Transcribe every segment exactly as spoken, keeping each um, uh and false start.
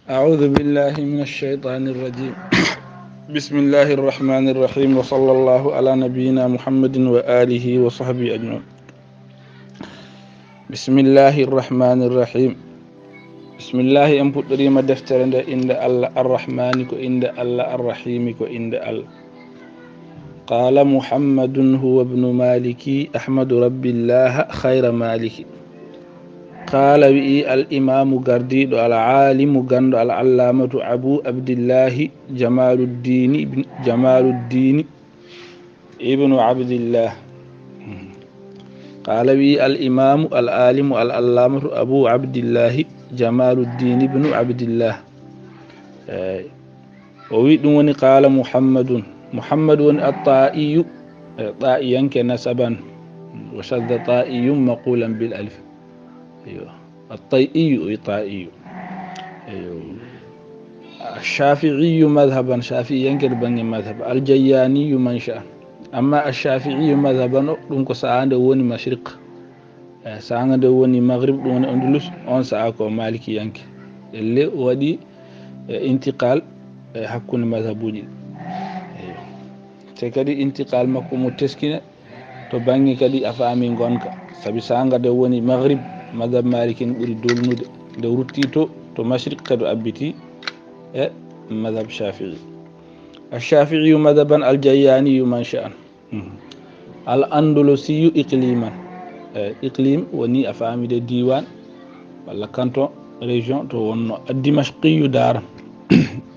أعوذ بالله من الشيطان الرجيم. بسم الله الرحمن الرحيم، وصلى الله على نبينا محمد وآله وصحبه أجمعين. بسم الله الرحمن الرحيم. بسم الله. En puɗɗoriima deftere nde innde Allah Arrahmaani, ko innde Allah, Arrahiimi, ko innde Allah. قال محمد هو ابن مالكي أحمد ربي الله خير مالكي. Qaala, wi'i, al imaamu, gardiiɗo, al aalimu, ganndo, al allaamatu, Abu Abdillahi, Jamaaluddiini ibn, Jamaaluddiini ibnu Abdillah. Qaala, wi'i, al imaamu, al aalimu, al allaamatu, Abu Abdillahi, Jamaaluddiini ibnu Abdillah. Eh, o wi'i, ɗum woni, qaala Muhammadun. Muhammad woni at-Taa'iyu, eh, Taa'iyanke nasaban, wa shadda Taa'iyun maqulan bil alif. Iyo. At-Tay'iyu, o wi'i Taa'iyu. Iyo. Ash-Shaafi'iyu madhaban, Shaafi'iyanke to bannge madhab. Al-Jayyaaniyu mansha'an. Amma Ash-Shaafi'iyu madhaban o, ɗum ko sa'a nde woni Mashriq. Eh, sa'a nde woni Maghrib, ɗum woni Andalus, on sa'a ko Maalikiyanke. Elle o waɗi, eh, intiqal, eh, hakkunde madhabuuji ɗi. Eyo. Te kadi intiqal makko mo teskine, to bannge kadi a faami ngonka. Sabi sa'a nde woni Maghrib, madhab Maliki ne ɓuri dolnude. Nde rutti to, to Mashriq kadi o abbiti e madhab Shafi'i. Ash-Shafi'iyu madhaban, al-Jayyaaniyu mansha'an. Mhm. Al-Andalusiyu iqliman. Eh, iqlim woni a faami de diiwaan walla canton, région to wonno. Ad-Dimashqiyu daaran.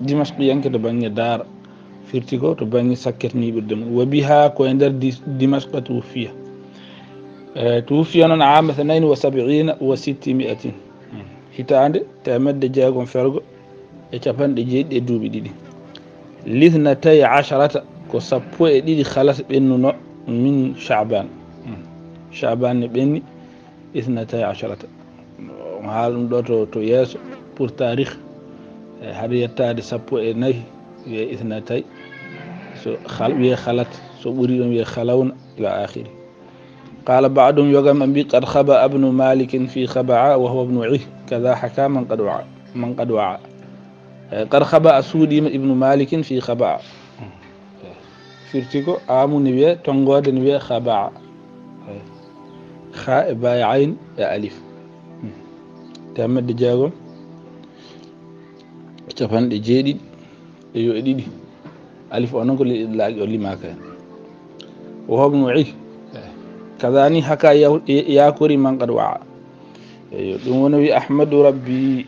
Dimashqiyanke to bannge daara. Firti ko to bannge sakketniiɓirde mum. Wa biha, ko e nder Di-, Dimashqa tuwuffiya. Eh, tuwuffiya noon aama thnayni wa sab'iina wa sittimi'atin. Hmm. Hitaande teemedde jeegom fergo e capanɗe jeeɗiɗi e duuɓi ɗiɗi. Lithnatay asharata, ko sappo e ɗiɗi halas ɓennuno min Sha'ban. Hmm. Sha'ban ne ɓenni ithnatay asharata. On haala ɗum ɗo to, to yeeso pour taarikh. E, haɗa yettaade sappo e nayi, wiyee ithnatay. So hal-, wiyee khalat, so ɓuri ɗum wiyee khalawna, ila akhiri. Qala ba'duhum, yoga maɓɓe mbi, qad khaba'a ibnu Malikin fi khaba'a wa huwa ibnu ih, kadha haka man qad wa'a, man qad wa'a. E, qad khaba'a, suuɗiima, ibnu Malikin fi khaba'a. Firti ko amu ne wiyee, tonngoode ne wiyee khaba'a. Kha e ba e ayn e alif. Teemedde jeegom e capanɗe jeeɗiɗi e yo e ɗiɗi. Alif o noon ko li-, laaƴi o limaaka heen. Wa huwa ibnu ih. Kadhani haka yaw-, yakori man qad wa'a. Eyo, ɗum woni wi Ahmadu Rabbi.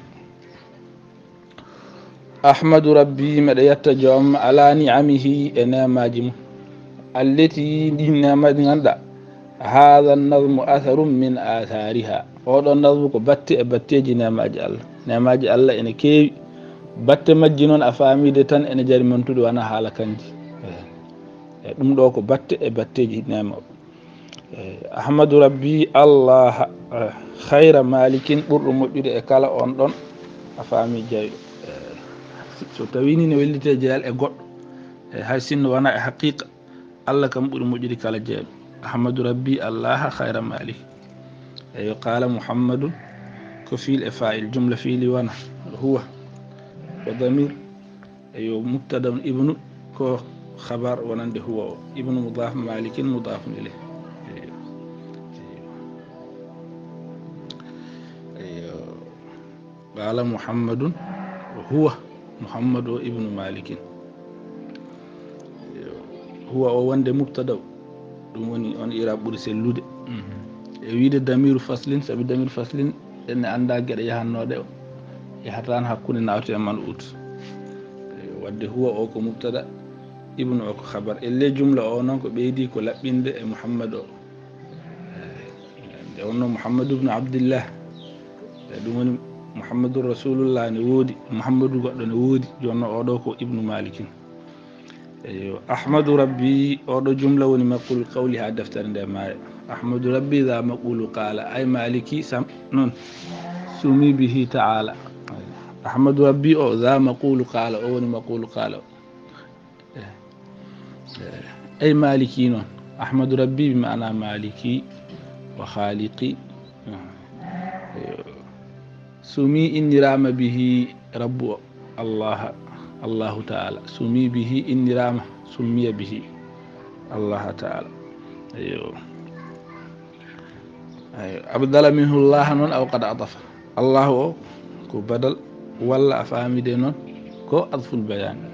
Ahmadu Rabbi, meɗa yetta Joom, ala ni'amihi, e neemaaji mum. Allati, ɗin neemaaji ngannduɗaa, haadha nazmu atharun min athariha. Oɗo nazmu ko batte e batteeji neemaaji Allah. Neemaaji Allah ene keewi. Batte majji noon a faamii de tan ene jari mantude, wona haala kanji. E ɗum ɗo ko batte e batteeji neema. Eh, Ahmadu Rabbi Allah, eh, khayra malikin, ɓurɗo moƴƴude e kala on ɗon, a faami jeyɗo. Eh, so tawi ni ne wellite jeyal e goɗɗo, eh, hay sinno wona e haqiqa, Allah kam ɓuri moƴƴude kala jeyɗo. Ahmadu Rabbi Allah khayra malik. Eyo, qala Muhammadun, ko fiil e fa'il, jumla fiili wona, huwa, ko damir, eyo, mubtada on, ibnu ko khabar wonande huwa o. Ibnu mudaf, malikin mudafun ilayh. Eyo. Eyo. Eyo. Qala Muhammadun, huwa, Muhammadu o ibnu malikin. Eyo. Huwa o wonde mubtada o. Ɗum woni on i'rab ɓuri sellude. Mhm. E wiide damiru faslin, sabi damiru faslin, en annda geɗe yahannooɗe o. Yahata tan hakkunde naawte e man'ut. E wadde huwa o ko mubtada, ibnu o ko khabar. E ley jumla o noon ko ɓeydi ko laɓɓinde e Muhammad o. E nde wonno Muhammadu ibnu Abdillah. E ɗum woni Muhammadu Rasulullah ne woodi, Muhammadu goɗɗo ne woodi. Jooni noon oɗo ko ibnu Malikin. Eyo, Ahmadu Rabbi, oɗo jumla woni maqulu qawli ha deftere nde maaya. Ahmadu Rabbi za maqulu qala, ay Maliki sam, non. Sumi bihi ta'ala. Ahmadu Rabbi o za maqulu qala, o woni maqulu qala. Eh, eh, ay Maliki non. Ahmadu Rabbi bi ma'ana Maliki wa Khaliqi. Eyo. Sumi inniraama bihi rabbu o, Allah, Allahu taala. Sumi bihi inniraama, summiya bihi Allah taala. Eyo. Eyo. Abdala minhu Allah noon, aw qad atafa. Allah o ko badal, walla a faamide noon ko adful bayani.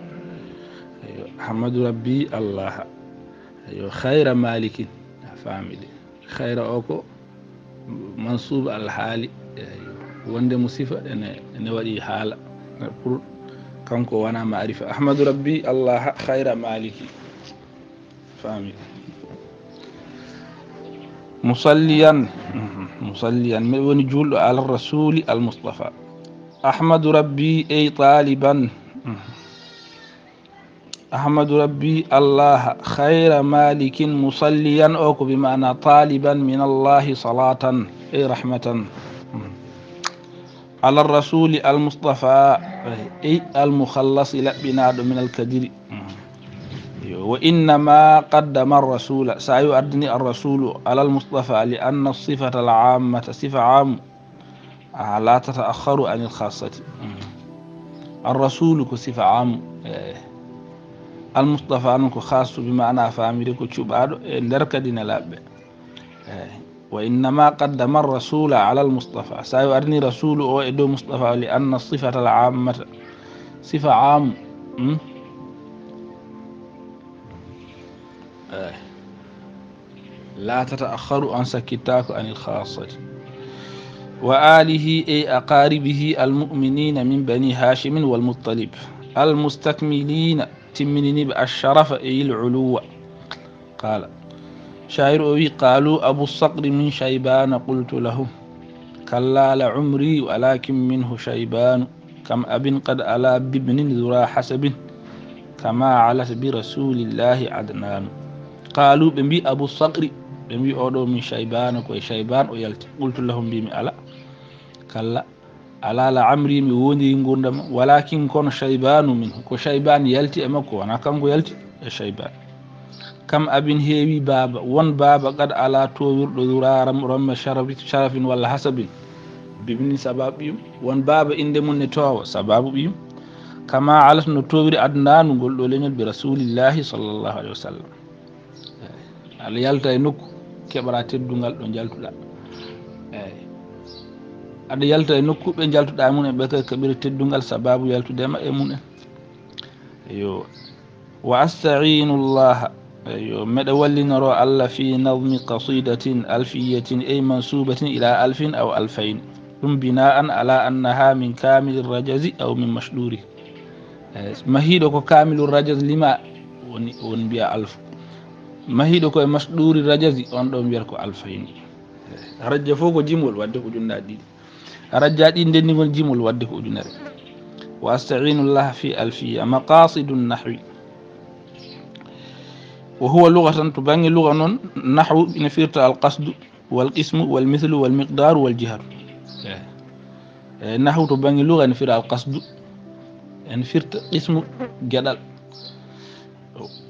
Eyo. Ahmadu rabbi Allah. Eyo. Khayra malikin, a faamide. Khayra o ko mansub al hali, eyo, wonde mo sifa ene, ene waɗi haala pour kanko wona maarifa. Ahmadu rabbi Allah khayra maliki. Faami. Musalliyan, mhm, musalliyan, miɗo woni juulɗo ala rasuli al mustafa. Ahmadu rabbi ay taliban. Mhm. Ahmadu rabbi Allah khayra malikin musalliyan, o ko bi maana taliban min Allah salatan ay rahmatan. Ala rasuli al mustafa ay al mukhallasi laɓɓinaaɗo min al kadiri. Yo, wa innama qaddama ar rasula, sa yo ardini ar rasulu ala al mustafa li anna sifata al ammata sifa amu. Ah, la tataakharu anil khassati. Ar rasulu ko sifa am. Eh. Al mustafa noon ko khassu, bi maana faamide ko cuɓaaɗo e nder kadi nelaaɓe. Eh. Wa innama qaddama ar rasula ala al mustafa. Sa yo arni rasulu o e dow mustafa li anna sifata al ammata. Sifa am. Hmm? Eh. La tataakharu, on sakkittaako, anil khassati. Wa alihi ay aqaribihi al muminina min bani hashimin wal muttalib al mustakmilina, timmininiɓe, asharafa ay al uluwa. Qala, shairu o wi, qalu abu saqri min shaybana qultu lahum kalla la umri walakin minhu shaybanu. Kam abin qad ala bibnin zura hasabin kama alat bi rasulillahi adnanu. Qalu, ɓe mbi abu saqri, ɓe mbi oɗo min shaybana, koye shayban o yalti. Qultu lahum, mbimi ala, kalla, ala la amri, mi wondiri ngurdam, walakin kono shaybanu min, ko shayban yalti e makko, wona kanko yalti e shayban. Kam abin, heewi baaba, won baaba, qad ala, towirɗo, zura, ram-, ramme sharafi-, sharafin walla hasabin. Bibnin, sababu ɓiyum. Won baaba, innde mum ne toowa, sababu ɓiyum. Kama alat, no towiri, adnanu, ngol ɗo leñol, bi rasulillahi sallallahu alayhi wa sallam. Aɗa yalta e nokku, keɓra teddungal ɗo njaltuɗa. Eyi. Aɗa yalta e nokku, ɓe njaltuɗa e mum en, ɓe kadi keɓira teddungal sababu yaltude ma e mum en. Yo. Wa astainu llaha, yo, meɗa wallinoro Allah fi nadmi qasidatin alfiyatin ay mansubatin ila alfin aw alfayn. Ɗum binaan ala annaha min kamili rajazi aw min mashduri. Eh, mahiɗo ko kamilu rajaz lima woni, woni mbiya alfu. Mahiɗo ko e mashduri rajazi, on ɗo mbiyata ko alfayni. Eh, rajja fof ko jimol, wadde ko ujunnaji ɗiɗi. Rajja ɗi ndendigol jimol, wadde ko ujunere. Wa astainu llah fi alfiya maqasidu nahwi. Wa huwa lugatan, to bangge luga noon, nahwu ina firta al qasdu, wal qismu, wal mithlu, wal miqdaru, wal jihatu. Eh. Eh, nahwu to bangge luga ene fira al qasdu, ene firta qismu, geɗal,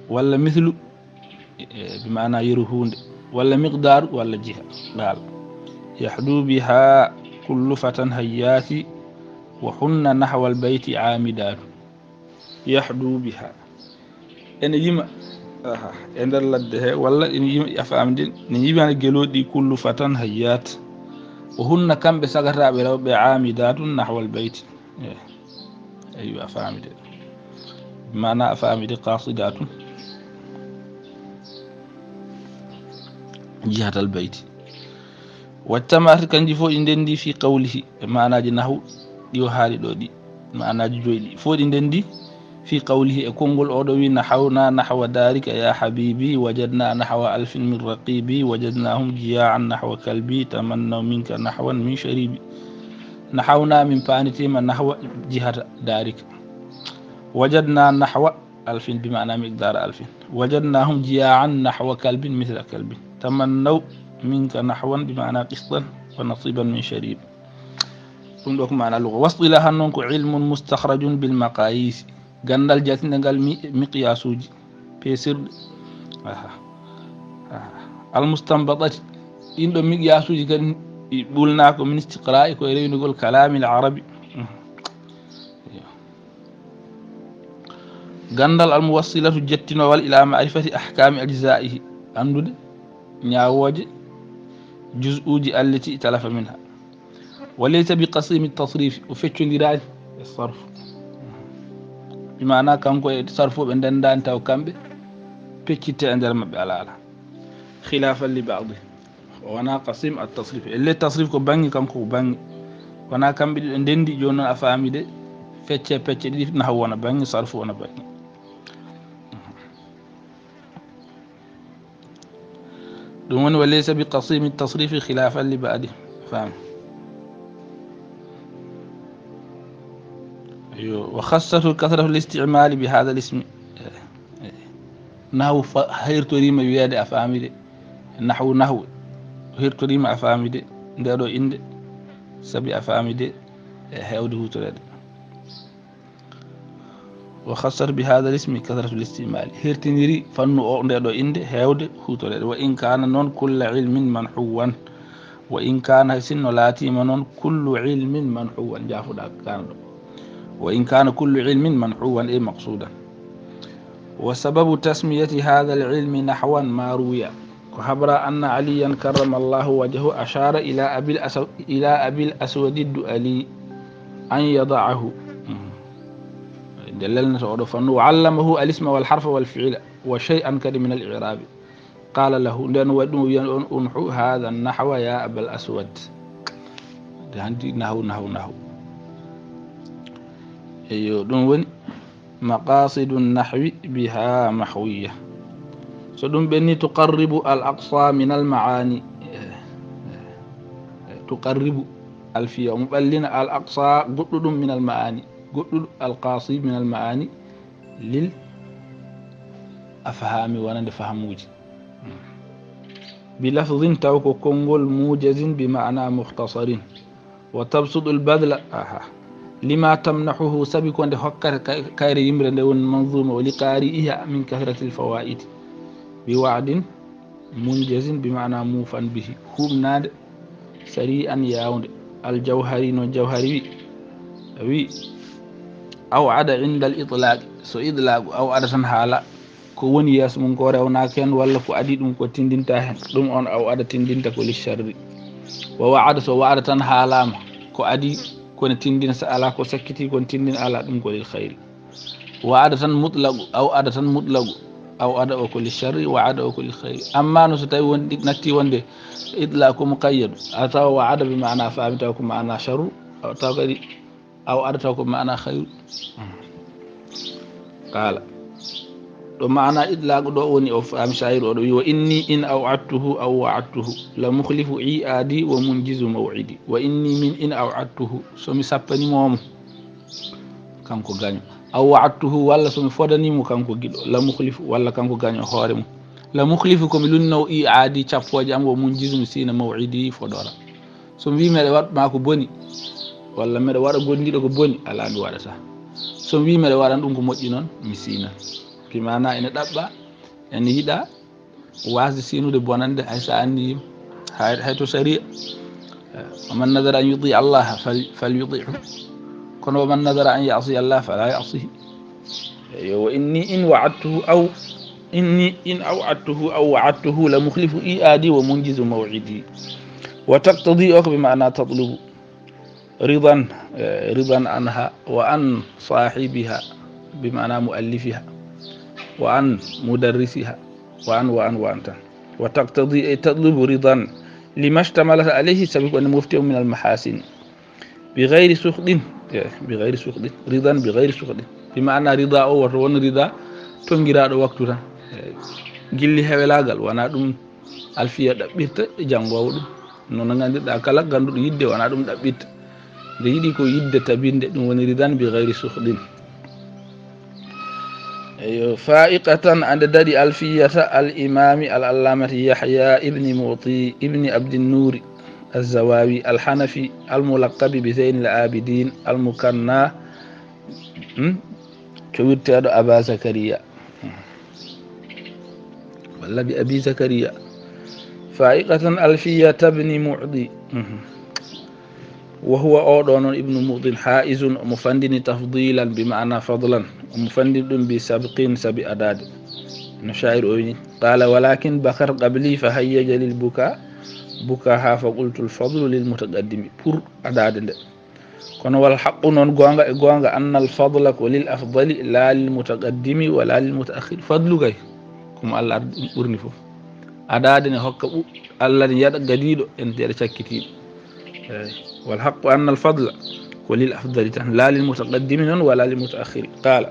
walla mithlu, eh, bi maana yeru hunde, walla miqdaru, walla jiha. Qal, yahdu biha kullu fatan hayyati, wa hunna nahwa al bayti amidatu. Yahdu biha. Ene yima, aha, e nder ladde he, walla ene yima, a faamde, ne yimana gelooɗi kullu fatan hayyat. O hunna kamɓe sagataaɓe rewɓe amidatun nahwal bayti. Eh, aywa, a faamde. Maana a faamde qasidatun. Jihatal bayti. Wajtamaat, kanji fof ɗi ndenndi fi qawlihi, e maanaaji nahwu ɗi o haali ɗo ɗi, maanaaji joyi ɗi fof ɗi ndenndi fi qawlihi, e konngol oɗo wi, nahawna nahwa darika ya habibi, wajadna nahwa alfin min raqibi, wajadnahum jiya'an nahwa kalbi, tamannaw minka nahwan min sharibi. Nahawna, min paanitima, nahwa, jihata darika. Wajadna nahwa alfin bi maana miqdara alfin. Wajadnahum jiya'an nahwa kalbin mithla kalbin. Tamannaw minka nahwan bi maana qistan wa nasiban min sharib. Ɗum ɗo ko maana luga. Wastilahan noon ko ilmun mustakhrajun bil maqayis. Ganndal jaltinde ngal mi-, miqyasuuji, peesirɗe. Aha. Aha. Al mustanbatati. Ɗin ɗo miqyasuuji kadi ɓulna ko min istiqra'i, ko e rewnugol kalamil arabi. Gandal al muwassilatu jettinowal ila ma'rifati ahkami ajza'ihi, anndude ñaawooje juz'uuji allati talafa minha. Wa laysa bi qasimi tasrifi, o feccondiraani e sarfu. Bi maana kanko e sarfu ɓe ndendaani taw kamɓe peccitte e nder maɓɓe ala ala. Khilafan li ba'di. O wona qasim at tasrif. E le tasrif ko bangi kanko ko bangi. Wona kamɓe ɗiɗo ndendi jooni noon a faami de fecce pecce ɗiɗi nahaw wona bangi sarfu wona bangi. Ɗum woni wa laysa bi qasimi tasrifi khilafan li ba'di. Faami. Yo, wa khassatu kathratu l istimali bi hadha l ismi. Nahwu fa-, hertorima wiyeede a faami de. Nahwu, nahwu. Hertorima a faami de. Nde ɗo innde. Sabi a faami de. E heewde huutoreede. Wa khassat bi hadha l ismi kathratu l istimali. Hertiniri fannu o nde ɗo innde heewde huutoreede. Wa in kana noon kulla ilmin manhuwan. Wa in kana sinno laatima noon kullu ilmin manhuwan. Jaafuɗa kana ɗo. Wa in kana kullu ilmin manhuwan ay maqsudan. Wa sababu tasmiyati hadha al ilmi nahwan ma ruwiya. Ko habra anna Aliyan karrama Allahu wajhahu ashara ila abil asaw-, ila abil aswadi du'ali an yada'ahu. Nde lelnata oɗo fannu, wa allamahu al isma wal harfa wal fi'la wa shay'an kadi min al i'rabi. Qala lahu, nden waɗi ɗum wiyan on, unhu hadha nahwa ya abal aswad. De hanti nahw, nahw, nahw. Eyo, ɗum woni maqasidu nahwi biha mahwiya. So ɗum ɓenni tuqarribu al aqsa min al maani. Eh, eh, eh, tuqarribu alfiya, omo ɓallina al aqsa goɗɗuɗum min al maani. Goɗɗuɗo al qasi min al maani lil afhami wonande fahamuji. Bi lafdin taw ko konngol mujazin bi maana mukhtasarin. Wa tabsutu al badla, aha. Lima tamnahuhu sabi ko nde hokkata kay-, kayre yimre nde woni manzuma o li qari'iha min kathrati al fawaid. Bi wa'din munjazin bi maana mufan bihi. Huɓnade sari an yawnde. Al jawhari no jawhari wi. A wi. Aw ada inda al itlaq. So itlaq aw ada tan haala. Ko woni yeeso mum ko rewnaaka heen walla ko adii ɗum ko tinndinta heen, ɗum on aw ada tinndinta ko li sharri. Wa wa'ada, so wa'ada tan haalama ko adii kono tinndina sa ala ko sakkiti kon tinndin ala ɗum ko lil khayri. Wa'ada tan mutlaqu, aw ada tan mutlaqu, aw ada o ko li sharri, wa'ada o ko lil khayri. Amma no so tawi won ɗi natti wonde itlaqu muqayyadu, a tawa wa'ada bi maana faami taw ko maana sharru, a tawa kadi aw adata ko maana khayru. Qala. Ɗo maana itlaq ɗo woni o faami shayir o ɗo wi, wa inni in aw'adtuhu aw wa'adtuhu la mukhlifu i'adi wa munjizu maw'idi. Wa inni min in aw'adtuhu, so mi sappani momo kanko gaño. Aw wa'adtuhu walla so mi fodani mo kanko giɗo. La mukhlifu walla kanko gaño hoore mum. La mukhlifu ko mi lunno i'adi cappooje am wa munjizu mi sina maw'idi fodora. So mi wii meɗa waɗ ma ko boni, walla meɗa waɗa gondiɗo ko boni, alaa mi waɗata. So mi wii meɗa waɗan ɗum ko moƴƴi noon, mi siinan. Bi maana ene ɗaɓɓa, ene yiɗa waasde siinude bonande hay so a anniyiima, hay, hay to sariya. Wa man nadara an yuti Allah fal, fal yuti'hu. Kono wa man nadara an ya'si Allah fala ya'sihi. Eyo, wa inni in wa'adtuhu aw, inni in aw'adtuhu aw wa'adtuhu la mukhlifu i'adi wa munjizu maw'idi. Wa taqtadi o ko bi maana tatlubu. Ridan, eh, ridan anha wa an sahibiha bi maana muallifiha wa an mudarrisiha wa an, wa an, wa an tan. Wa taqtadi ay tatlubu ridan lima shtamalat alayhi sabi ko ene mofti o min al mahasin. Bi ghayri sukhtin, eh, bi ghayri sukhtin, ridan bi ghayri sukhtin. Bi maana rida o woto won rida tongiraaɗo waktu tan. Eh, gilli hewelaagal, wona ɗum alfiya ɗaɓɓirta e janngoowo ɗum. Nono nganndirɗaa kala gannduɗo yidde wona ɗum ɗaɓɓirta. Nde yiɗi ko yidde tabinde, ɗum woni ridan bi ghayri sukhtin. Eyo, fa'iqatan ande daɗi alfiyata al imami al allamati Yahya ibni Muti ibni Abdin Nuri. Azzawawi, Alhanafi, Almulaqabi bi Zeynil Abidin, Almukanna, hmm? Cowirteeɗo Aba Zakariya. Walla bi Abi Zakariya. Fa'iqatan alfiyata bni Mu'di. Mhm. Wa huwa, oɗo noon, ibnu Mu'din, haizun, omo fandini tafdilan bi ma'ana fadlan, omo fandini ɗum bi sabqin, sabi adaade. No sha'ir o wini, qala: "Walakin bakar qabli fa hayyaja lil buka, bukaha fa qultu al fadlu lil mutaqaddimi." Pour adaade nde. Kono wal haqqu, noon goonga e goonga, anna al fadla ko lil afdali, la lil mutaqaddimi wa la lil mutaakhir. Fadlu kay, ko mo Allah ardi, ɗum ɓurni fof. Adaade ne hokka ɓu-, Allah ne yaɗa gadiiɗo, en ndeɗa cakkitiiɗo. Eey. Wal haqqu anna al fadla ko lil afdali tan, la lil mutaqaddimi noon, wa la lil mutaakhiri. Qala,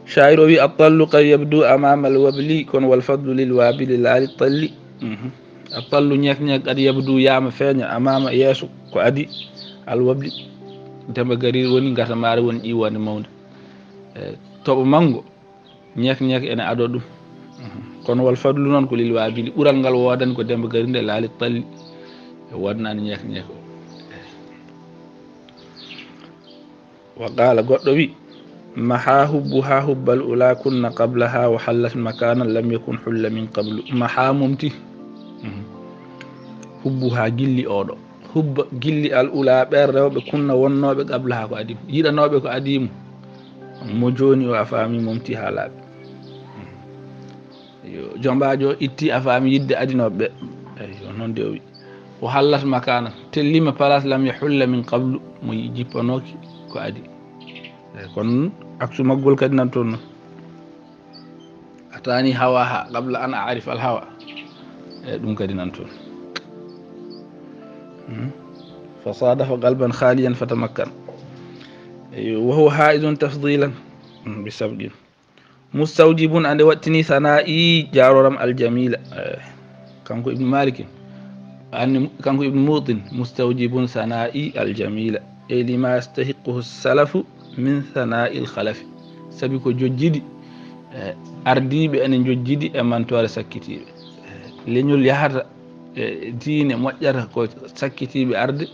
sha'ir o wi, "At-tallu qad yabdu amama al wabli, kono wal fadlu lil wabili, la lit talli." Mhm. At-tallu, ñeek-ñeek, qad yabdu, yaama feeña, amama, yeeso, ko adi, al wabli, Demba Gariir woni, gata maare woni ƴiiwande mawnde. E, toɓo manngo, ñeek-ñeek ene adoo ɗum. Mhm. Kono wal fadlu noon ko lil wabili, ɓural ngal woodani ko Demba Gariir nde, la lit talli, e woodanaani ñeek-ñeek o. Wa qala, goɗɗo wi, "Maha hubbuha hubbal ula kunna qablaha wa hallat makanan lam yakun hulla min qablu." Maha, momti. Mhm. Hubbuha, gilli oɗo. Hubba, gilli al ula, ɓen rewɓe, kunna, wonnooɓe, qablaha, ko adi mo. Yiɗanooɓe ko adi mo. Mo jooni o, a faami, momti haa laaɓi. Yo, jombaajo o itti, a faami, yidde adinooɓe ɓe. Eyi, o noon de o wi. O hallat makana, tellima place, lam yahulla min qablu, mo jippanooki ko adi. Eyi, kono aksu maggol kadi nan toon noon. Atani hawaha qabla an a'rif al hawa. Eyi, ɗum kadi nan toon. Hmm. Fa sadafa qalban khaliyan fatamakkan. Eyi, wa huwa haizun tafdilan. Hmm, bi sabqin. Mustawjibun, ande waɗtini, sana'i, jaaroram, aljamila. Eh, kanko Ibnu Malikin, anni, kanko Ibnu Mutin, mustawjibun sana'i aljamila, e lima yastahiqquhu salafu min sana'i alkhalafi. Sabi ko jojjidi, eh, ardiiɓe ene njojjidi e mantoore sakkitiiɓe. Eh, leñol yahata, eh, diine moƴƴata ko sakkitiiɓe arde,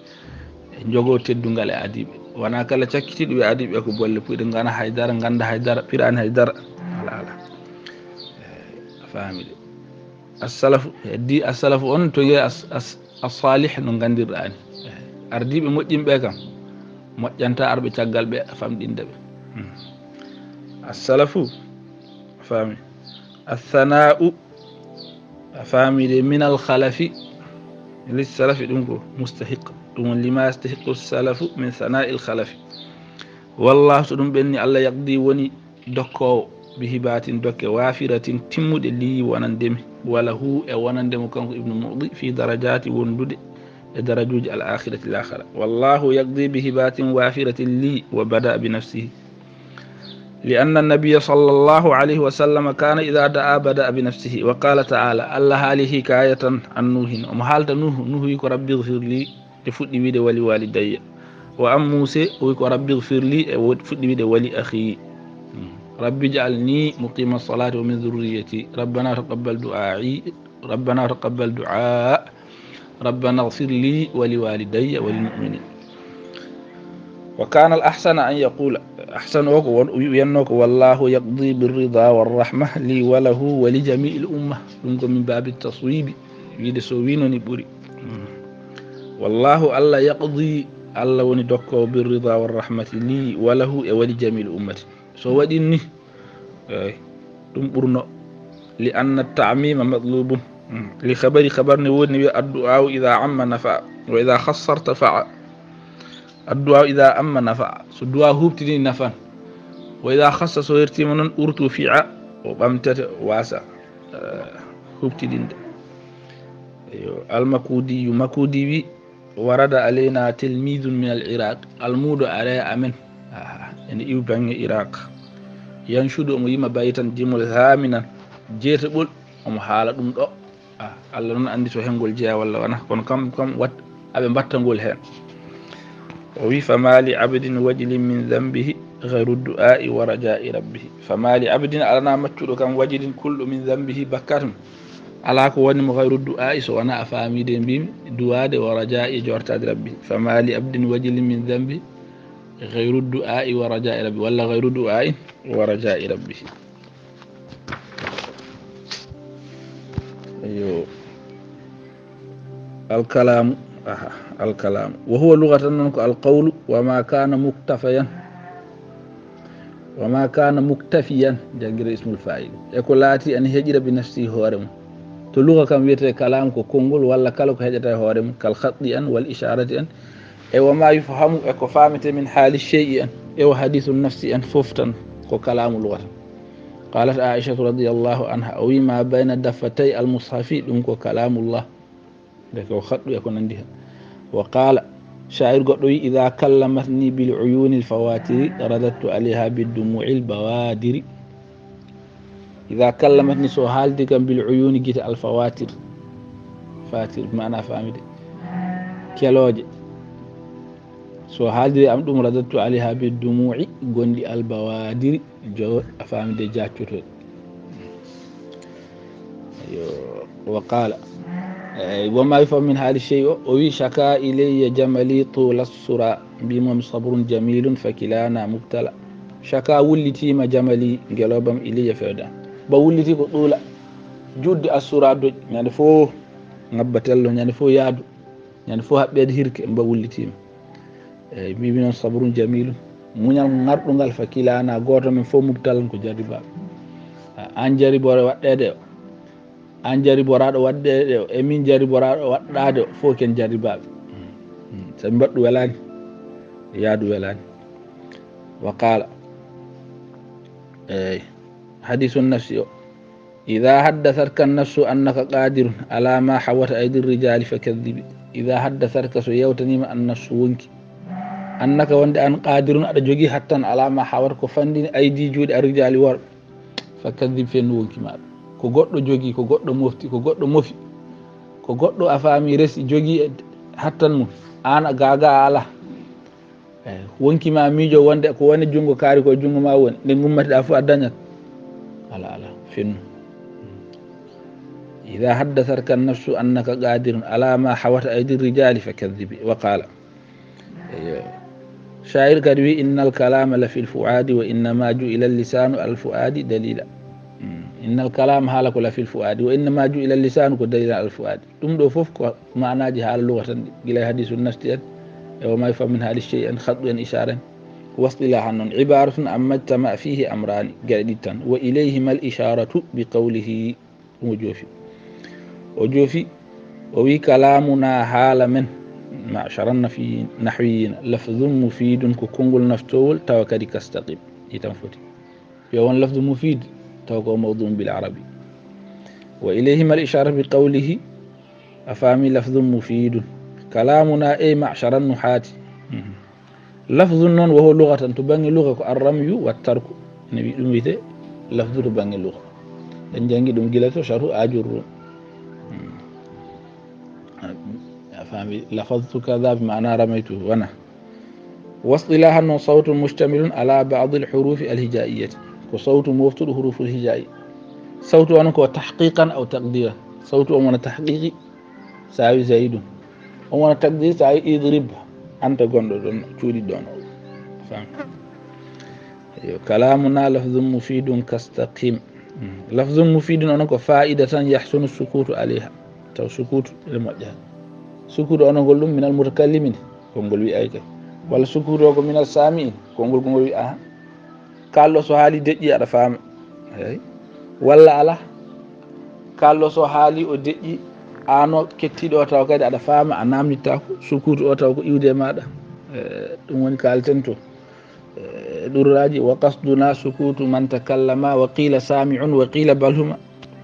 jogo teddungal e adiiɓe. Wona kala cakkitiiɗo ɓe adiiɓe ko bolle puyɗe, ngana haydara, ngannda haydara, piraani haydara. Ala, ala. Eh, a faami de. Assalafu, heddi assalafu on to wiye as-, as-, as-salih no nganndirɗaa ni. Eh, ardiiɓe moƴƴinɓe kam, moƴƴanta arɓe caggal ɓe, famɗinda ɓe. Hmm. Assalafu, a faami. Athana'u, a faami de, minal khalafi, lis salafi, ɗum ko mustahiq, ɗum woni lima yastahiqu salafu min sana'il khalafi. Wallahu, so ɗum ɓenni, Allah yaqdi woni dokkoowo, bi hibatin, dokke, wafiratin, timmuɗe, li, wonande mi, wa lahu, e wonande mo kanko Ibnu Mu'di, fi darajati, wondude e darajuuji al akhirati, lakhara. Wallahu yaqdi bi hibatin wafiratin li, wa bada bi nafsihi. لأن النبي صلى الله عليه وسلم كان إذا دعا بدأ بنفسه، وقال تعالى، Allah haali hikayatan an Nuhin, omo haalta Nuhu, Nuhu wi ko, "Rabbi ighfir li," nde fuɗɗi wiide, "Wali walidayya." Wa an Musa, o wi ko, "Rabbi ighfir li," e wo-, fuɗɗi wiide, "Wali akhi." Hmm. "Rabbi ij'alni muqima salati wa min dhurriyyati. Rabbana taqabbal du'ai. Rabbana taqabbal du'a." Rabbana ighfir li wa li walidayya wa lil mu'minin. Wa kana al ahsana an yaqula, ahsan o ko won, wi-, wiyanno ko, "Wallahu yaqdi bir rida war rahma li wa lahu wa li jami'il umma." Ɗum ko min babi taswibi, wiide so wino ni ɓuri. Mm. Wallahu, Allah, yaqdi, Allah woni dokkowo, bir rida war rahmati li wa lahu e wa li jami'il ummati. So waɗi ni, eey, ɗum ɓurno. Li anna ta'mima matlubun. Mm. Li khabari, khabar ne woodi ne wiya, "Addu'a idha amma nafa'a, wa idha khassa irtafa'a." Addu'a idha amma nafa'a. So du'a huuɓtini nafan. Wa idha khassa, so hertima noon, urtufi'a, o ɓamtete, o wasa, eh, huuɓtidinde. Eyo, al Makudi, Makudi wi, "Warada alayna tilmidun min al Iraq." Almuudo are amen. Ah, ene iwi bannge Iraq. Yanshudu, omo yima baytan jimol, thaminan, jeetaɓol, omo haala ɗum ɗo. Ah, Allah noon anndi so hengol jeya walla wona, kono kam, kam wat, aɓe mbatta ngol heen. O wi, "Fama li abdin wajilin min dhanbihi ghayru du'a'i wa raja'i rabbihi." Fama li abdin, alana maccuɗo kam, wajilin, kulɗo, min dhanbihi, bakkat mum. Alaa ko woni mo ghayru du'a'i, so wona a faami de mbimi, duwaade, wa raja'i, e jortaade Rabbi. Fama li abdin wajilin min dhanbi ghayru du'a'i wa raja'i Rabbi, walla ghayru du'a'i wa raja'i Rabbi. Eyo. Alkalamu, aha, alkalamu. Wa huwa lugatan noon ko alqawlu wa ma kana muktafayan. Wa ma kana muktafiyan, janngira ismul fa'il. E ko laati ana heƴira bi nafsi hoore mum. To luga kam wiyetee kalamu ko konngol walla kala ko heƴata e hoore mum, kal khatti en, wal isharati en. E wa ma yufhamu e ko faamete min haali shay'i en. E wa hadithu nafsi en fof tan ko kalamu lugatan. Qalat Aishatu radiyallahu anha, o wi ma bayna daffatay al mushafi, ɗum ko kalamullah. Nde ko khaɗɗu e ko nandi hen. Wa qala, sha'ir goɗɗo wi, idha kallamatni bil uyuni al fawatiri, radattu alayha bid dumu'i al bawadiri. Idha kallamatni, so haaldi kam, bil uyuni, gite, al fawatir. Fatir, maana famide. Kelooje. So haaldiri am ɗum, radattu alayha bid dumu'i, gonɗi al bawadiri, jo, a famide, jaccotooɗi. Yo, wa qala, eh, wa ma yufhamu min haali shay'i o, o wi, shaka ilayya jamali tula sura, mbimam sabrun jamilun fa kilana mubtala. Shaka, wullitiima jamali, ngelooba am, ilayya, fewda. Ba wulliti ko ɗuula, juutde assura doƴ, ñande fof ŋabba tello, ñande fof yaadu, ñande fof haɓɓeede hirke, mba wullitiima. Eyi, mbimi noon sabrun jamilun, muñal ŋarɗungal fa kilana, gooto men fof mubtalan ko jarribaaɓe. A, aan jarriboore waɗɗeede o, aan jarriboraaɗo waɗɗeede o, e min jarriboraaɗo waɗɗaade o, fof ken jarribaaɓe. Mm, mm. Sabi mbaɗɗu welaani, yaadu welaani. Wa qala, eyi, hadisun nafsi o, idha haddathatka an nafsu annaka qadirun ala ma hawat aydi rijali fakadhibi. Idha haddathatka, so yewtaniima an nafsu wonki, annaka, wonde aan qadirun, aɗa jogii hattan, ala ma hawat, ko fanndini, aydi, juuɗe, ar rijali, worɓe, fakadhib, fennu wonki maaɗa. Ko goɗɗo jogii, ko goɗɗo mofti, ko goɗɗo mofi, ko goɗɗo, a faami, resi, jogii e hattan mum, aan a gaaga, a alaa. Eyi, wonki ma miijo wonde ko woni junngo kaari ko e junngo ma woni, nde ngummatiɗaa fof a dañat. Alaa, alaa, fennu. Idha haddathatka an nafsu annaka qadirun ala ma hawat aydi rijali fakadhibi. Wa qala. Eyi. Sha'ir kadi wi, innal kalama la fil fuadi wa innama ju'ila al lisanu al fuadi dalila. Mm. Innal kalama, haala ko, la fil fuadi wa innama ju'ila al lisanu ko dalila al fuadi. Ɗum ɗo fof ko maanaaji haala luga tan ɗi, gila e hadisu nafsi en, e wa ma yufhamu min haali shay'i en, khaɗɗu en, ishaara en. Wasɗilahan noon, ibaratun amma ijtama fihi amrani, geɗe ɗiɗi tan. Wa ilayhima al isharatu bi qawlihi, ɗum o joofi. O joofi, o wi, kalamuna, haala men, ma'shara nafi-, nahwiyina, lafzun mufidun, ko konngol naftowol, tawa kadi kastaqim, ɗi tan foti. Yo won lafzu mufid, taw ko mawduun bil arabi. Wa ilayhima al ishara bi qawlihi, a faami, lafzun mufidun. Kalamuna, ey ma'shara nuhati. Mhm. Lafzun noon, wa huwa lughatan, to bannge lugha ko arramyu wa tarku. Ene wi-, ɗum wiyetee lafzu to bannge lugha. En janngi ɗum gila to sharhu Ajurrum. Mhm. A faami, lafaztu kadha bi ma'na ramaytu, wana. Wasɗilahan noon, sawtun mushtamilun ala ba'dil hurufi al hijaiyati. Ko sawtu moftuɗo huruful hijai. Sawtu on ko tahqiqan aw taqdiran. Sawtu on wona tahqiqi, sawi zaidun. On wona taqdir, sawi idrib, anta gonɗo ɗon, cuuɗi ɗon. Fam. Yo, kalamuna lafzun mufidun kastaqim. Mm. Lafzun mufidun on ko fa'ida tan yahsunu sukutu alayha. Taw sukutu ene moƴƴa. Sukutu on ngol ɗum minal mutakallimin, konngol wi'ay kay. Walla sukutu o ko minal sami'in, konngol ko ngol wi'a. Kalɗo so haali deƴƴi aɗa faama. Eyi. Walla ala. Kalɗo so haali o deƴƴi, ano kettiɗo o taw kadi aɗa faama, a namdittaako. Sukutu o taw ko iwde e maɗa. Eh, ɗum woni kalten to. Eh, ɗurraaji, wa qasduna sukutu man takallama, wa qila sami'un, wa qila bal huma.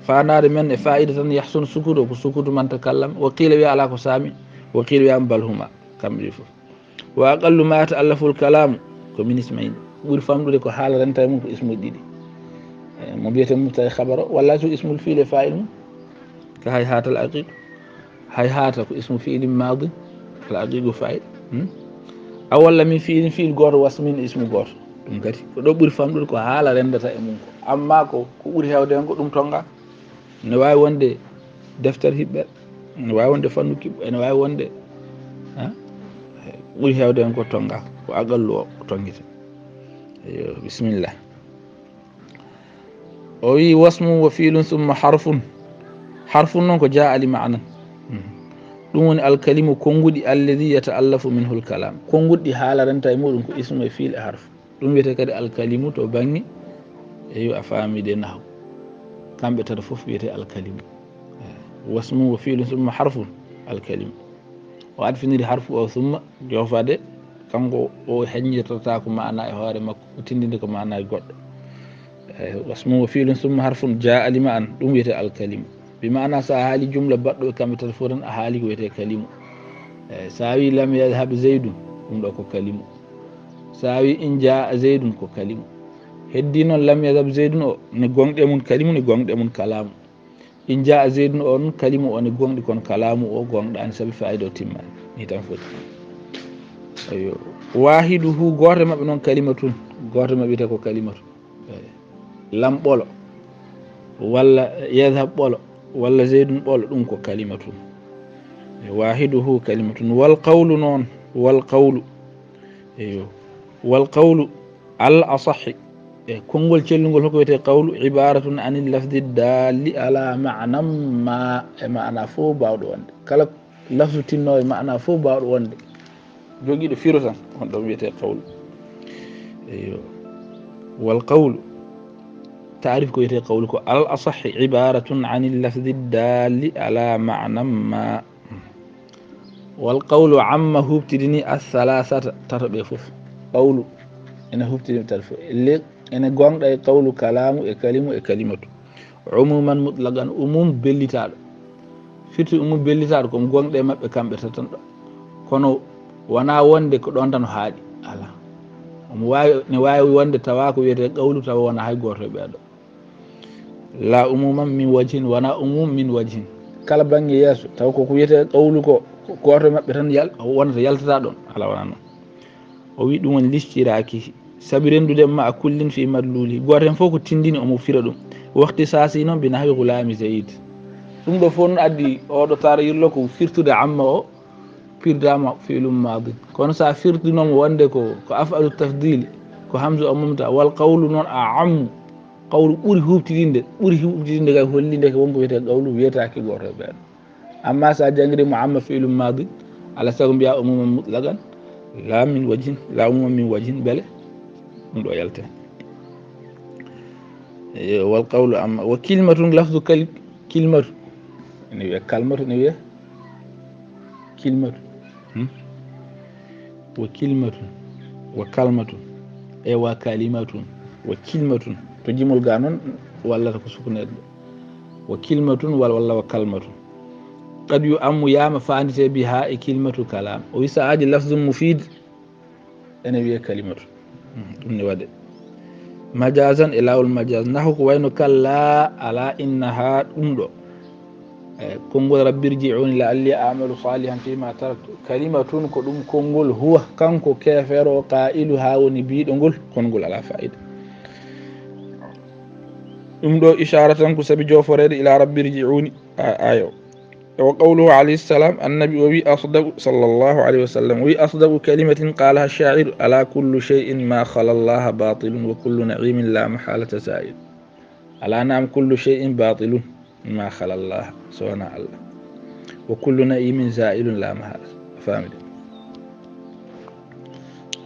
Faandaare men e fa'ida tan yahsunu sukutu, ko sukutu man takallama, wa qila wiya ala ko sami, wa qila wiya bal huma, kamɓe ɗi fof. Wa aqallu ma yata'allafu al kalamu, ko min ismayni. Ɓuri famɗude ko haala renta e mum ko ismu ɗiɗi. Eh, mo mbiyeten mubtada e khabar o, walla so ismul fi'li e fa'il mum. Ka hayhata al aqiq. Hayhata ko ismu fi'lin madin, al aqiqu fa'il. Hmm? Aw walla min fi'lin, fi'il gooto, wasmin, ismu gooto. Ɗum kadi, ko ɗo ɓuri famɗude ko haala renndata e mum ko. Amma ko, ko ɓuri heewde hen ko ɗum tonnga. Ne waawi wonde deftere hiɓɓere, ne waawi wonde fannu kiɓɓo, ene waawi wonde, ha? Ɓuri heewde hen ko tonnga, ko aqallu o tonngete. Eyo, bismillah. O wi, wasmun wa fi'lun thumma harfun. Harfun noon ko jaa li ma'nan. Hmm. Ɗum woni alkalimu, konnguɗi, alladi yata'allafu minhu alkalam, konnguɗi ɗi haalaranta e muɗum ko ismu e fiil e harfu. Ɗum wiyetee kadi alkalimu to bannge, eyo, a faami de, nahaw. Kamɓe tata fof wiyetee alkalimu. Wasmu wa fiilun summa harfun, alkalimu. O adfiniri harfu o summa, joofaade, kanko o heññirtata ko maana e hoore makko, o tindinde ko maana e goɗɗo. Eh, wasmu wa fiilun summa harfun jaa lima an, ɗum wiyetee alkalimu. Bi maana so a haali jumla baɗɗo e kamɓe tata fof tan, a haali ko wiyetee kalimu. Eh, so a wi lam yadhab zaydun, ɗum ɗo ko kalimu. So a wi in jaa zaydun, ko kalimu. Heddi noon lam yadhab zaydun o, ne gonɗe mum kalimu, ne gonɗe mum kalaamu. In jaa zaydun o, on kalimu o ne gonɗi, kono kalaamu o gonɗaani, sabi faayida o timmaani. Ni tan foti. Eyo. Waahiduhu, gooto e maɓɓe noon kalimatun. Gooto e maɓɓe wiyetee ko kalimatu. Eyo. Lam ɓolo, walla yadhab ɓolo, walla zaydun ɓolo, ɗum ko kalimatun. Waahiduhu kalimatun. Wal qawlu noon, wal qawlu. Eyo. Wal qawlu al asahi. E konngol cellungol hoko wiyetee qawlu, ibaratun anil lafdi dalli ala maana ma, e maana fof baawɗo wonde. Kala lafzu tinnoowo e maana fof baawɗo wonde, jogiiɗo firo tan, on ɗon wiyetee qawlu. Eyo. Wal qawlu, taarif ko wiyetee qawlu ko al asahi ibaratun anil lafdi dalli ala maana ma. Wal qawlu amma, huuɓtidini, as-salaasata, tato ɓe fof. Qawlu ene huuɓtidini tato fof. Le-, ene gonɗa e qawlu kalaamu e kalimu e kalimatu. Umuman mutlaqan, umum bellitaaɗo. Firti umum bellitaaɗo ko mo gonɗe maɓɓe kamɓe tata tan ɗo. Kono wonaa wonde ko ɗon tan o haaɗi. Alaa. Omo waawi, ne waawi wonde tawa ko wiyetee qawlu tawa wonaa hay gooto e ɓee ɗo. La umuman min wajhin, wonaa umum min wajhin. Kala bannge yeeso, taw ko ko wiyetee qawlu ko, ko gooto e maɓɓe tan yal-, wonata yaltata ɗon. Alaa, wonaa noon. O wi ɗum woni lishtiraaki, sabi renndude ma a kullin fi madluli. Gooto heen fof ko tindini omo fira ɗum. Waxtisaasi noon bi nahwi gulaami Zayd. Ɗum ɗo fof noon addi oɗo taara yirlo ko firtude amma o, firdaama fi'lun maadin. Kono so a firtinooma wonde ko, ko af'alu tafdili, ko hamza o momta, wal qawlu noon a ammu. Qawlu ɓuri huuɓtidinde, ɓuri huuɓtidinde kay holli ndeke wonko wiyetee qawlu wiyetaake gooto e ɓeen. Amma so a janngiri mo amma fi'lun maadin, ala sago mbiya umuman mutlaqan, la min wajhin, la umuman min wajhin, bele ɗum ɗo yalte. Eyo, wal qawlu amma, wa kilmatun lafdu kal-, kilmatu. Ene wiya kalmatu, ene wiya kilmatu. Hmm? Wa kilmatun, wa kalmatun, e wa kalimatun, wa kilmatun. To jimol ga noon, wallata ko sukuneede. Wa kilmatun wal-, walla wa kalmatun. Qad yu ammu yama fandite bi ha e kilmatu kalam. O wi sa'aji lafzun mufid, ene wiye kalimatu. Hmm, ɗum ne waɗe. Majazan e laawol majaz. Nahu ko wayno kalla, ala, innaha, ɗum ɗo. E, konngol rabbi rji'uni la'alli a'malu salihan fima taraktu. Kalimatun ko ɗum konngol huwa, kanko keefeero o, qailu, ha woni biiɗo ngol, kono ngol ala fa'ida. Ɗum ɗo isharatan ko sabi joforeede ila rabbi rji'uni, a-, ayo. Wa qawluhu alayhi salam, annabi o wi asdaqu, sallallahu alayhi wa sallam, o wi asdaqu kalimatin qalaha ash-sha'iru, ala kullu shay'in ma khala Allaha batilun wa kullu na'imin la mahalata za'il. Ala na'am, kullu shay'in batilun ma khala Allaha, so wonaa Allah. Wa kullu na'imin za'ilun la mahala. Famide.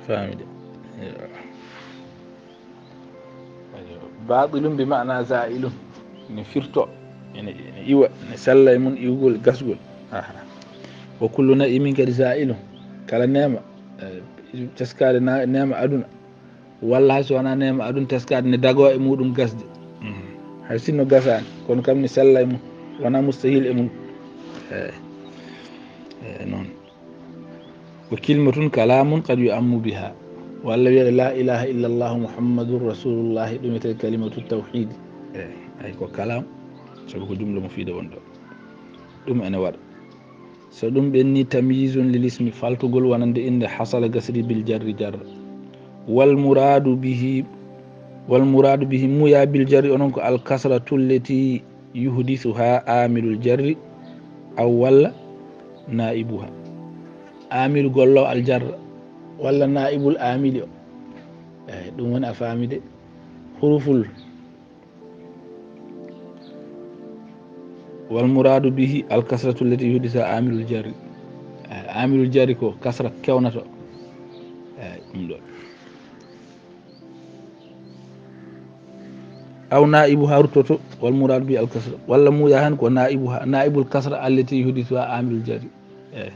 Famide. Batilun bi ma'na za'ilun. Ne firto, ene, ene iwa, ne sella e mum iwgol gasgol. Aha. Wa kullu na'imin kadi za'ilun. Kala neema, eh, teskaade na-, neema aduna. Walla hay so wonaa neema aduna teskaade ne dago e muɗum gasde. Mhm. Hay sinno gasaani, kono kam ne sella e mum. Wonaa mustahil e mum. Eh. Eh, noon. Wa kilmatun kalamun qad yu'ammu biha. Walla wiyata la ilaha illa Allah Muhammadun Rasulullah, ɗum wiyetee kalimatu tawhidi. Eh, ay ko kalam, sabu ko jumla mo fiide won ɗo. Ɗum ene waɗa. So ɗum ɓenni tamyizun lil ismi, faltugol wonande innde hasala gasri bil jarri jarra. Wal muradu bihi, wal muradu bihi muya bil jarri onon ko al kasratu allati yuhdithuha amilul jarri aw walla naibuha. Amilu gollo al jarra walla naibul amili o. Eyi, ɗum woni a faami de. Huruful Wal muradu bihi al kasratu allati yuhdisuha amilul jarri. Eh, amilul jarri ko kasra kewnata. Eh, ɗum ɗo. Aw naibuha ruttoto, wal muradu bihi al kasra. Walla muya han ko naibuha, naibul kasra allati yuhdisuha amilul jarri. Eh.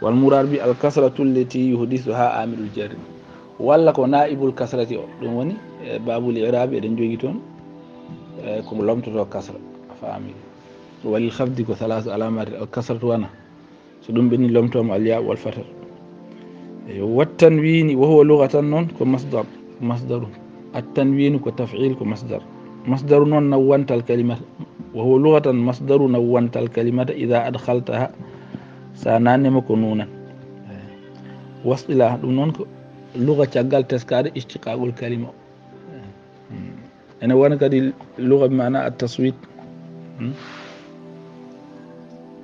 Wal muradu bihi al kasratu allati yuhdisuha amilul jarri. Walla ko naibul kasrati o. Ɗum woni, eh, babul i'rabi eɗen jogi toon. Eh, ko lomtoto kasra. A faami. Walil khafdi ko thalathu alamati, al kasratu wana. So ɗum ɓenni lomtooma al ya wal fatat. Eyo, wat tanwini, wa huwa lughatan noon ko masdar, masdaru. At tanwinu ko taf'il ko masdar. Masdaru noon nawwantal kalimata. Wa huwa lughatan masdaru nawwantal kalimata idha adkhaltaha. Sa nannima ko nunan. Wasɗilah, ɗum noon ko lugha caggal teskaade ishtiqaqul kalima. Hmm. Ene wona kadi lugha bi maana at taswit. Hmm.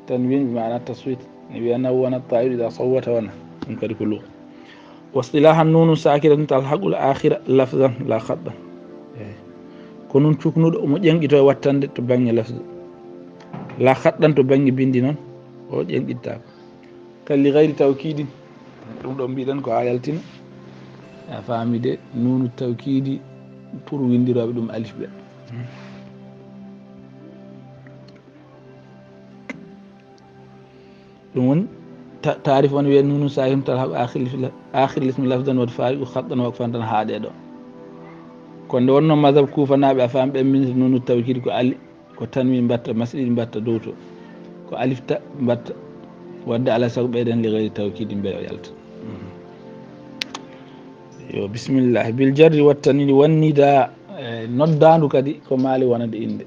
Tanwin bi maana taswit. Ni wiya nawwana ta'iru idha sawwata wana. Ɗum kadi ko lugha. Wa istilahan nunu sakinatun talhaqul akhira lafzan la khattan. Eh. Ko nun cuknuɗo omo ƴenqito e wattande to bannge lafzu. La khattan to bannge bindi noon, o ƴenqittaako. Kadi li gayri tawkidin. Ɗum ɗo mbiɗen ko haa yaltina. A faami de, nunu tawkidi pour windirooɓe ɗum alif ɓe. Ɗum woni ta-, taarif on wiye nunu sakin talhaq akhir lismi la-, akhir lismi lafzan wad fariqu khattan waqfan tan haaɗe ɗo. Ko nde wonno mazhab kufanaaɓe a faami ɓe min nunu tawkidi ko ali. Ko tanwin mbatta, masɗiɗi mbatta dow to. Ko alif ta mbatta. Wadde alaa sago ɓeyden li gayri tawkidi mbele o yalta. Mhm. Yo, bismillah. Bil jarri wat tanwini wan nida, eh, noddaandu kadi ko maali wonande innde.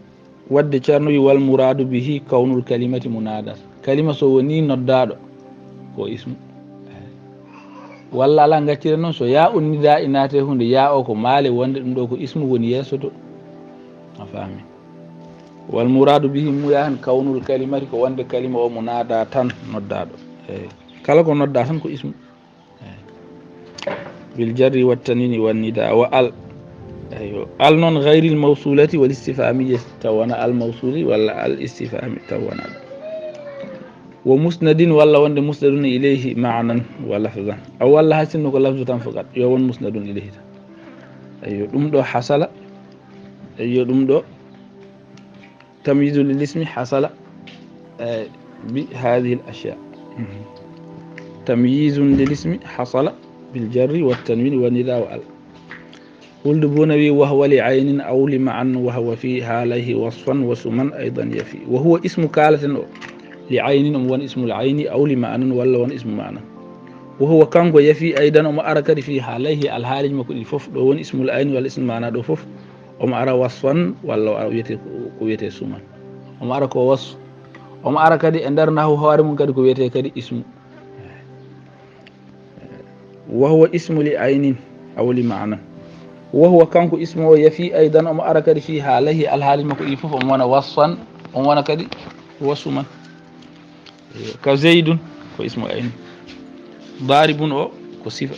Wadde Ceerno wi wal muradu bihi kawnul kalimati munadan. Kalima so woni noddaaɗo, ko ismu. Walla alaa ngaccire noon, so ya un nida i naate hunde, ya o ko maali wonde ɗum ɗo ko ismu woni yeeso to. A faami? Wal muradu bihi muya hen kawnul kalimati ko wonde kalima o mo naada tan noddaaɗo. Eyi. Kala ko nodda tan ko ismu. Eyi. Bil jarri wat tanwini wan nida wa al. Eyyo. Al noon gayril mawsulati wal istifhamiyya taw wona al mawsuli walla al istifhami taw wona ɗum. Wa musnadin walla wonde musnadun ilayhi ma'nan wa lafzan. Aw walla hay sinno ko lafzu tan faqat. Yo won musnadun ilayhi tan. Eyyo, ɗum ɗo hasala. Eyyo, ɗum ɗo. تمييز للاسم حصل، آه، بهذه الأشياء. تمييز للاسم حصل بالجر والتنوين والنداء وال. Wuldu Bunawi, وهو لعين أو لمعنى، وهو في حاليه وصفا وسما أيضا يفي. وهو اسم كالة أو لعين، أم ون اسم العين، أو لمعنى، ولا ون اسم معنى. وهو كانغو يفي أيضا، أم أركد في حاليه، الحال مكو الفوف، دو ون اسم العين ولا اسم معنى دو فوف. Omo ara wasfan, walla o ara wiyete ko, ko wiyete suman. Omo ara ko wasfu. Omo ara kadi e nder nahu hoore mum kadi ko wiyete kadi ismu. Wa huwa ismu li aynin aw li ma'nan. Wa huwa kanko ismu o yafi aydan omo ara kadi fi halayhi alhaali makko ɗi fof omo wona wasfan, omo wona kadi wasfu man. Ka zaydun ko ismu ayni. Daribun o ko sifa.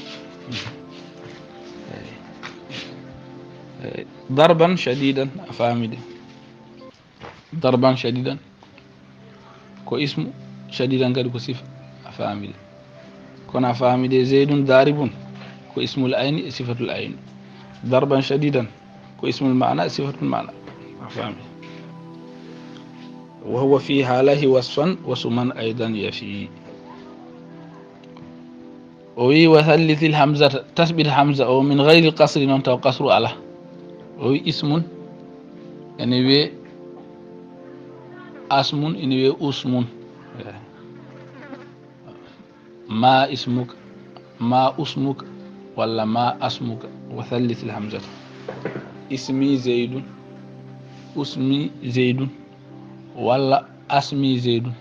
Darban shadidan a faami de. Darban shadidan ko ismu, shadidan kadi ko sifa a faami de. Kono a faami de zaydun daribun ko ismul ayni e sifatul ayni. Darban shadidan ko ismul maana e sifatul maana. A faami. Wa huwa fi halayhi wasfan wa suman aydan yafi. O wi wa thallisil hamzata, tasbit hamza o min gayri qasri noon taw qasru ala. O wi ismun ene wiye asmun ene wiye usmun. Ma ismuka, ma usmuka, walla ma asmuka, wa thallisil hamzata. Ismi zaydun, usmi zaydun, walla asmi zaydun,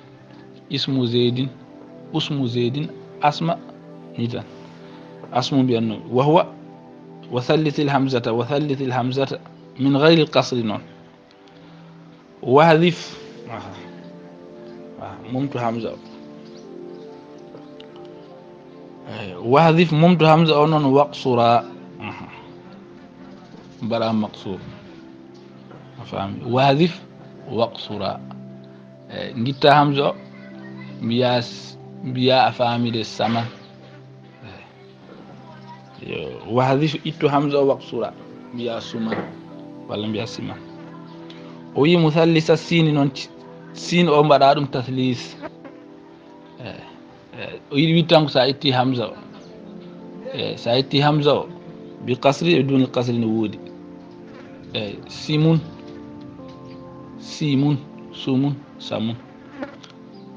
ismu zaydin, usmu zaydin, asma, ni tan. Asmu mbiyanno. Wa huwa, wa thallisil hamzata, wa thallisil hamzata, min gayri qasri noon. Wahdif. Aha. Aha. Mumtu hamza o. Eyi, wahdif mumtu hamza o noon waqsura. Aha. Mbaɗa maqsur. A faami? Wahdif waqsura. Eh, ngitta hamza o, mbiya s-, mbiya a faami de saman. Eh, yo, wahdif, ittu hamza o, waqsura, mbiya suman, walla mbiya siman. O wi muthallisa sini noon, ci-, sin o mbaɗa ɗum tathlis. Eh, eh, o yiɗi wittanko sa itti hamza o. Eh, sa itti hamza o, bi qasri e duni qasri ne woodi. Eh, simun, simun, sumun, samun.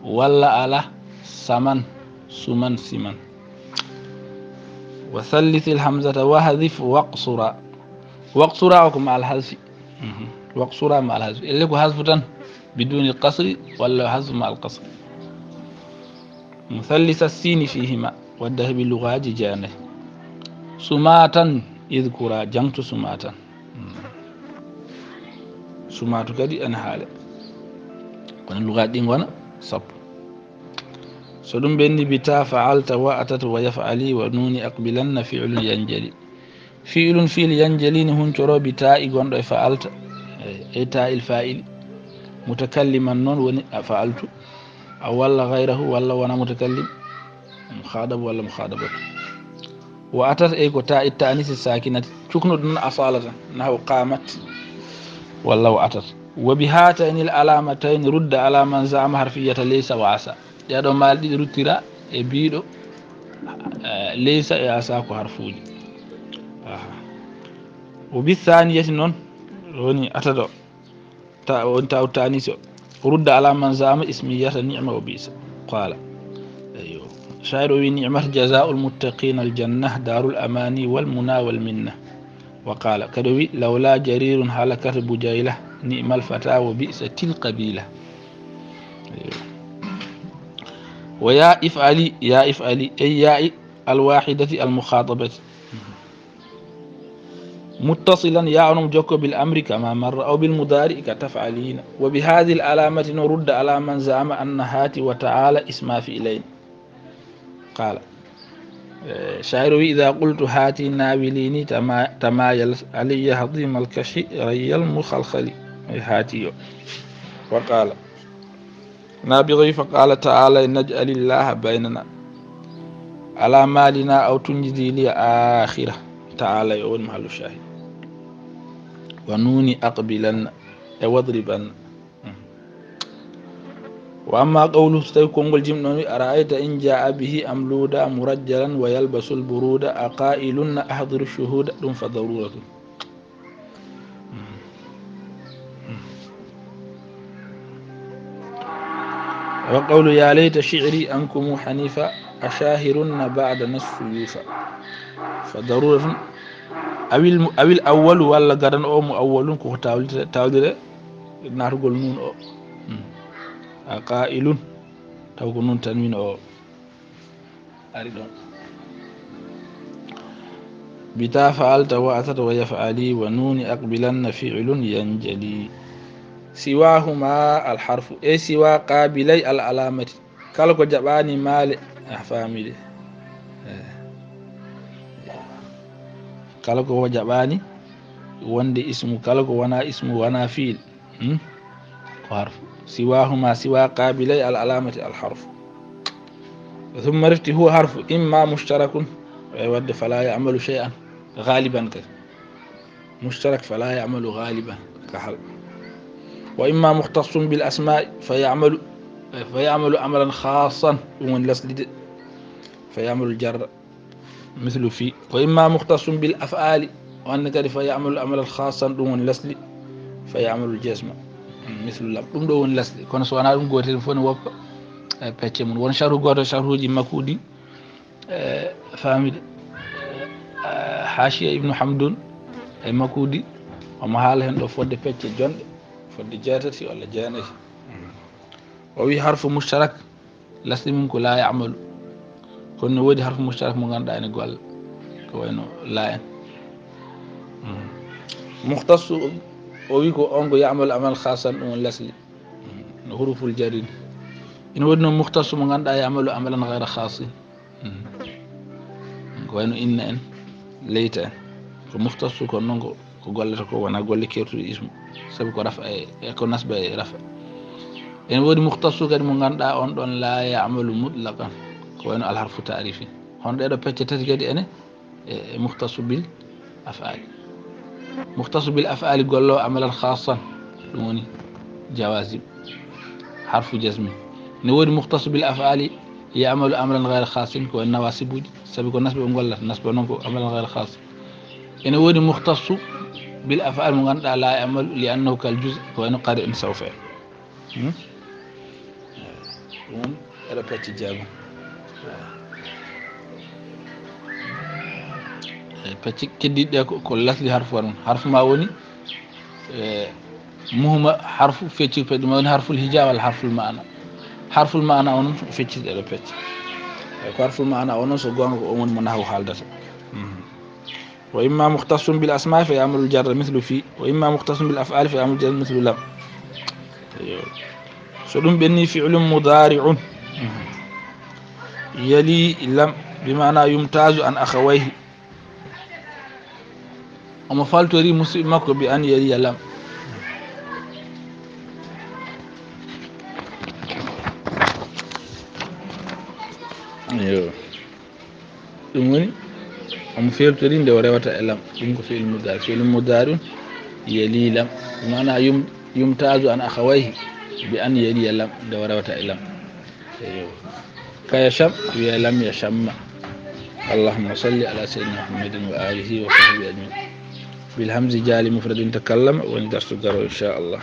Walla ala, saman, suman, siman. Wa thallisil hamzata wahdif waqsura. Waqsura o ko ma al hazfi. Mhm. Waqsura ma al hazfi. Elle ko hazfu tan, biduni qasri, walla hazfu ma al qasri. Muthallisa sini fihima, wadda heɓi lugaaji jeenay. Sumatan idkura, jangtu sumatan. Mhm. Sumatu kadi ene haale. Kono lugaaji ɗi ngona sappo. So ɗum ɓenni bi ta fa'alta wa atat wa yaf'ali wa nuni aqbilanna fi'lun yanjali. Fi'lun fi'l yanjali ni huncoro bi ta i gonɗo e fa'alta. E, e ta il fa'ili. Mutakalliman noon woni a fa'altu. A walla ghayrahu walla wona mutakallim. Mukhadab walla mukhadabatu. Wa atat ey ko ta it ta'anisi sakinati. Cuknuɗo noon asalatan. Nahu qamat. Walla wa atat. Wa bi hatayni al alamatayni rudda ala man za'ama harfiyata laysa wa asa. Ɗeɗo maali ɗiɗi ruttira e biiɗo, eh, laysa e asa ko harfuuji. Aha. Wa bi thaniyati noon woni ataɗo. Ta-, woni taw tanisi o. Rudda ala man za'ama ismiyata ni'ma wa bi'sa. Qala. Eyyo. Shayir o wi ni'mat jazaa'ul muttaqina al jannah darul amani wal muna wal minna. Wa qala. Kadi o wi lawla jarirun halakat bujayla ni'mal fata wa bi'sa til qabila. Eyyo. Wa ya if'ali, ya if'ali, ay ya i al wahidati al mukhatabati. Muttasilan, ya onon jokko bil amri kama marra, aw bil mudari ka taf'alina. Wa bi hadhihi al alamati no rudda ala man za'ama anna hati wa ta'ala isma fi'layn. Qala. Eh, shayir wi idha qultu hati nawilini tama-, tamayal alayya hadima al kashi rayyal mukhalkhali. Eh, hati yo. Wa qala. Nabiga wi fa qala ta'ala naj'alillaha baynana ala malina aw tunjidi li akhira. Ta'ala yo woni mahallu shahid. Wa nuni aqbilan e wadriban. Hmm. Wa amma qawlu, so tawi konngol jimɗon wi ara'ayta in ja'a bihi amluda murajjalan wa yalbasul buruda aqailunna ahdiru shuhuda, ɗum fa daruratun. Wa qawlu ya layta shi'ri ankumu hanifa ashahirunna ba'da nassuyufa. Fa daruratun awil mu-, awil awwalu walla gadan o mu awwalun ko tawlite, tawlire naatugol nun o. Hmm. A qa'ilun taw ko nun tanwin o. Ari ɗon. Bita fa'alta wa atata wa yaf'ali wa nuni aqbilanna fi'lun yanjali. Siwahuma al harfu. E siwa qabilay al alamati. Kala ko jaɓani maale. A famide. Eh. Kala ko jaɓani wonde ismu. Kala ko wana ismu, wana fi'il. Hmm? Ko harfu. Siwahuma, siwa qabilay al alamati al harfu. Thumma rifti huwa harfu imma mushtarakun, e wadde fala ya'malu shay'an ghaliban kadi. Mushtarak fala ya'malu ghaliban ka hal. Wa imma mukhtassun bil asma'i fa ya'malu, fa ya'malu amalan khassan, ɗum woni lasli de. Fa ya'malu jarra. Mislu fi. Wa imma mukhtassun bil af'ali. Wonde kadi fa ya'malu amalan khassan, ɗum woni lasli. Fa ya'malu jazma. Mislu lam. Ɗum ɗo woni lasli. Kono so wonaa ɗum, gootel fof ne woppa e pecce mum. Won sharhu gooto, sharhuuji Makudi, e, famide, e, Hashiya Ibnu Hamdun e Makudi, omo haala heen ɗo fodde pecce jonɗe, fodde jeetati walla jeenayi. O wi harfu mushtarak. Lasli mum ko la ya'malu. Kono ne woodi harfu mushtarak mo ngannduɗaa ene golla. Ko wayno la en. Mm. Mukhtassu o wi ko on ko ya'malu amal khassan, ɗum woni lasli. Mm. No huruful jarri ni. Ina woodi noon mukhtassu mo ngannduɗaa ya'malu amalan ghayra khassin. Mm. Ko wayno inna en, layta en. Ko mukhtassu kono noon ko, ko gollata ko wona golle kertuɗe ismu. Sabu ko rafa e, e ko nasba e rafa. Ene woodi muhtasu kadi mo ngannduɗaa on ɗon la ya'malu mutlaqan, ko wayno alharfu ta'rifi. Hono ɗeɗo pecce tati kadi ene e muhtasu bil af'ali. Muhtasu bil af'ali gollo amalan khassan, ɗum woni jawazim, harfu jazmi. Ne woodi muhtasu bil af'ali ya'malu amalan ghayra khassin, ko wayno nawasibuji, sabi ko nasbe o gollata, nasbe noon ko amalan ghayra khass. Ene woodi muhtasu bil af'ali mo ngannduɗaa la ya'malu li annahu kal juz, ko wayno qad en sawfa en. Hmm? Ɗum woni eɗo pecce jeego. E pecce keddiɗe ɗe ko, ko lasli harfu waɗum. Harfu ma woni, e, muhma harfu fecci pecce ma woni harful hija walla harful ma'ana. Harful ma'ana o noon fecciti eɗo pecce. E ko harful ma'ana o noon so goonga ko on woni mo nahawu haaldata. Mhm. Wa imma mukhtasun bil asma fa ya'malu jarra mithlu fi, wa imma mukhtasun bil af'ali fa ya'malu jarra mithlu lam. Eyo. So ɗum ɓenni fi'lun mudari'un yali lam, bi maana yumtazu an akhawayhi. Omo faltori musidɓe makko bi an yaliya lam. Eyo. Ɗum woni, omo feltori nde o rewata e lam. Ɗum ko fi'il mudari. Fi'il mudari yali lam. Maana yum-, yumtazu an akhawayhi bi an yaliya lam. Nde o rewata e lam. Eyo. Ka yasham, wiya lam yashamma. Allahumma salli ala sayyidina Muhammadin wa alihi wa sahbihi ajmain. Bil hamzi jali mufradin takallama, woni darsu garo, inchallah.